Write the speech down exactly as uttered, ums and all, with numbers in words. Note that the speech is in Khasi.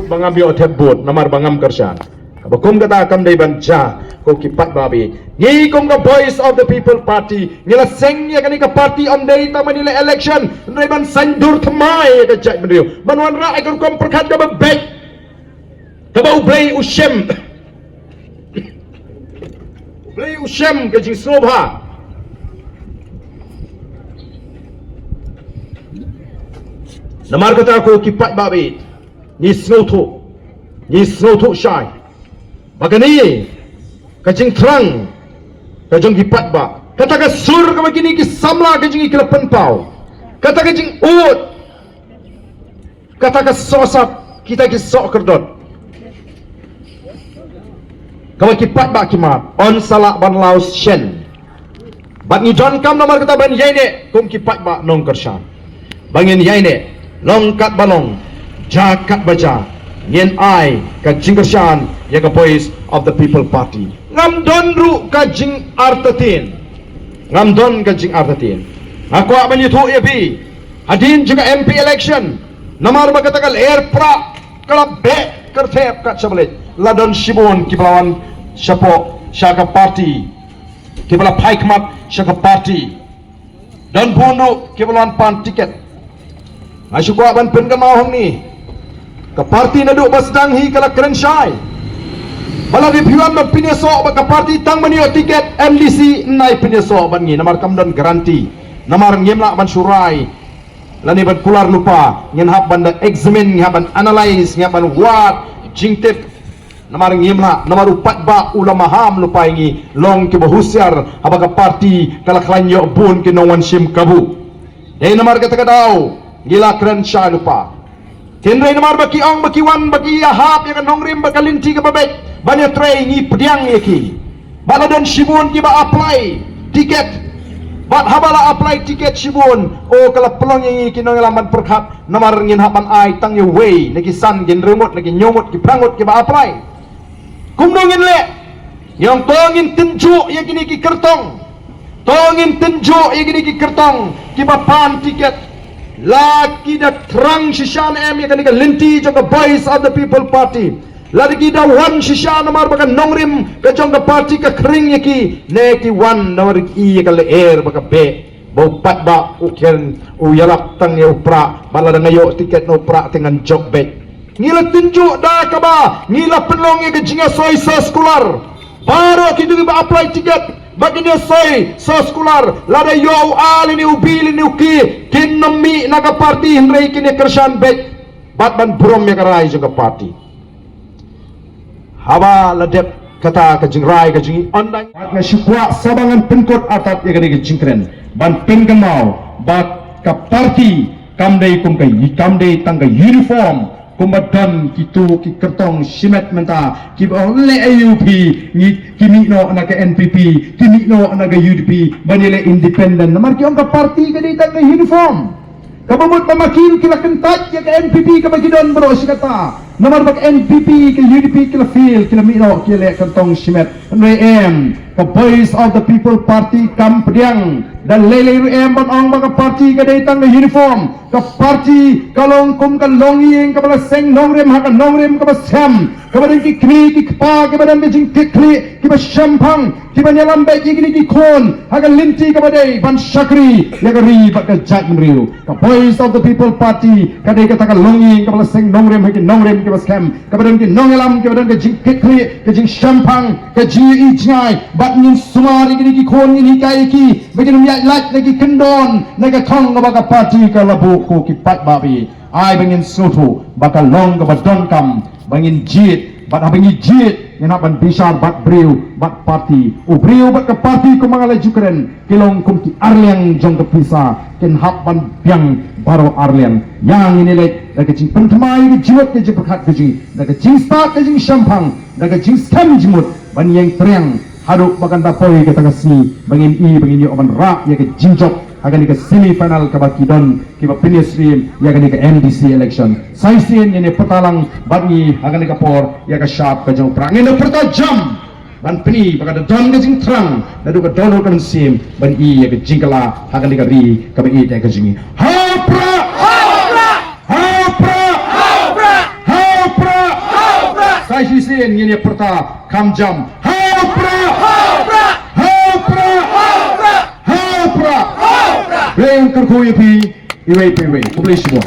Ba ngam ïoh thep vote namar ba ngam kyrshan. Ba kum kata kam dei ban jia ko ki paidbah. Ngi kum ka Voice of the People Party ngi la seng ïa kane ka party ym dei tang ban ïa la election, hynrei ban saiñdur thymmai ïa ka jaitbynriew, ban wanrah ïa ka rukom pyrkhat kaba beit, kaba U Blei u shem. U Blei u shem ka jingsngewbha. Namar kata ko ki paidbah, ngi sngewthuh, ngi sngewthuh shai ba kane ka jingthrang ka jong ki paidbah, kata ka sur kaba kine ki samla ka jong ngi ki la pynpaw, kata ka jingud, kata ka sohsap, kita ki sohkyrdot, kaba ki paidbah ki mad, yn sa lah ban law shen. Bad ngi donkam namar kata ban ïaineh kum ki paidbah nongkyrshan, ba ngin ïaineh long katba long, jia katba jia, Ngin ai ka jingkyrshan ïa ka Voice of the People Party. Ngam don ruh ka jingartatien. Ngam don ka jingartatien. Nga kwah ban ïathuh ïa phi. Hadien jong ka M P election. Namar ba kata ka lyer prah ka la beh kyrthep kat sha ba leit. La don shibun kiba la wan shapoh sha ka party. Kiba la phai khmat sha ka party. Don bun ruh kiba la wan pan tiket. Nga shu kwah ban pynkynmaw hangne. Ka party naduh ba sdang hi ka la kren shai. Ba la dei phi wan ban pynïasoh bad ka party tang ban ïoh tiket M D C, nai pynïasoh bad ngi namar kam don guarantee. Namar ngim lah ban shu rai lane ban kular lypa, ngin hap ban da examine, ngin hap ban analyse, ngin hap ban wad jingtip. Namar ngim lah, namar u paidbah u la maham lypa ïa ngi, long kiba husiar haba ka party ka la khlaiñ ïoh bun ki nongwan shim kabu. Dei namar kata ka daw ngi la kren shai lypa. Hynrei namar ba ki ong ba ki wan ba ki ïahap ïa ka nongrim bad ka lynti kaba beit ban ïatrei, ngi pdiang ïa ki. Bad la don shibun kiba apply tiket. Bad haba la apply tiket shibun, oh, ka la pynlong ïa ngi ki nongïalam ban pyrkhat. Namar ngin hap ban ai tang ïa uwei na ki san, ki hynriew ngut, na ki hynñiew ngut, ki phra ngut kiba apply. Kumno ngin leh? Ngi ong to ngin tynjuh ïa kine ki kyrtong. To ngin tynjuh ïa kine ki kyrtong kiba pan tiket. La ki da thrang shisha ne em ïa kane ka lynti jong ka Voice of the People Party. Lada ki da wan shisha namar ba ka nongrim ka jong ka party ka khring ïa ki, ne ki wan namar ki ïa ka lyer ba ka beh, ba u paidbah u kren u ïalap tang ïa u prah, ba lada nga ïoh tiket na u prah te ngan jop beit. Ngi la tynjuh da kaba ngi la pynlong ïa ka jingïasoi soskular. Baroh kito kiba apply tiket ba kin ïasoi soskular, lada ïoh u A lane u B lane u K, kin ym mih na ka party hynrei kin ïakyrshan beit bad ban burom ïa ka rai jong ka party. Haba la dep kata ka jingrai ka jingïohi online. Bad nga shu kwah sa ba ngan pynkut artat ïa kane ka jingkren ban pynkynmaw ba ka party kam dei kum ka, kam dei tang ka uniform kumba don kito ki kyrtong shimet mynta kiba ong leh aïu phi, ngi, ki mih noh na ka N P P, ki mih noh na ka U D P ban ïaleh independent. Namar ki ong ka party ka dei tang ka uniform. Kaba mut ba ma ki ruh ki la kyntait ïa ka N P P kaba ki don baroh shi katta. Namar ba ka N P P, ka U D P ki la fail, ki la mih noh, ki la leh kyrtong shimet. Hynrei em, ka Voice of the People Party kam pdiang. Da lei lei ruh em ban ong ba ka party ka dei tang ka uniform. Ka party ka long kum ka longïing kaba la seng nongrim ha ka nongrim kaba skhem. Kaba don ki kmie ki kpa, kaba don ka jingkitkhlieh, kiba shemphang, kiba ïalam beit ïa kine ki khun ha ka lynti kaba dei ban shakri ïa ka ri bad ka jaitbynriew. Ka Voice of the People Party ka dei kata ka longïing kaba la seng nongrim ha ki nongrim kiba skhem, kaba don ki nongïalam, kaba don ka jingkitkhlieh, ka jingshemphang, ka jingïohi jngai. Bad ngin sumar ïa kine ki khun, ngin hikai ïa ki ba kin ym ïaid lait na ki kyndon, na ka thong kaba ka party ka la buh. Ko ki paidbah, ai ba ngin sngewthuh ba ka long kaba donkam ba ngin jied, bad haba ngi jied ngin hap ban bishar bad briew bad party. U briew bad ka party kumba nga la ju kren ki long kum ki arliang jong ka pisa, kin hap ban biang baroh arliang. Ïa ngin ïaleh da ka jingpynthymmai ka jingmut, ka jingpyrkhat ka jing, da ka jingstad ka jingshemphang, da ka jingskhem jingmut ban ïeng triang haduh ba kan da poi kata ka sngi ba ngin i, ba ngin ïoh ban rah ïa ka jingjop ha kane ka semi final kaba ki don kiba pynïasyriem ïa kane ka M D C election. Sa shisien ngin ïa pyrta lang bad ngi ha kane ka por ïa ka shap ka jong u prah. Ngin ïa pyrta jam ban pyni ba ka da don ka jingthrang naduh ka dohnud ka mynsiem ban i ïa ka jingkylla ha kane ka ri kaba ïeit ïa ka jong ngi. Ha u prah! Ha u prah! Ha u prah! Sa shisien ngin ïa pyrta kham jam. Ha u prah! Ha u prah! Ha u prah! Blei un kyrkhu ïa phi iwei pa iwei. Khublei shibun.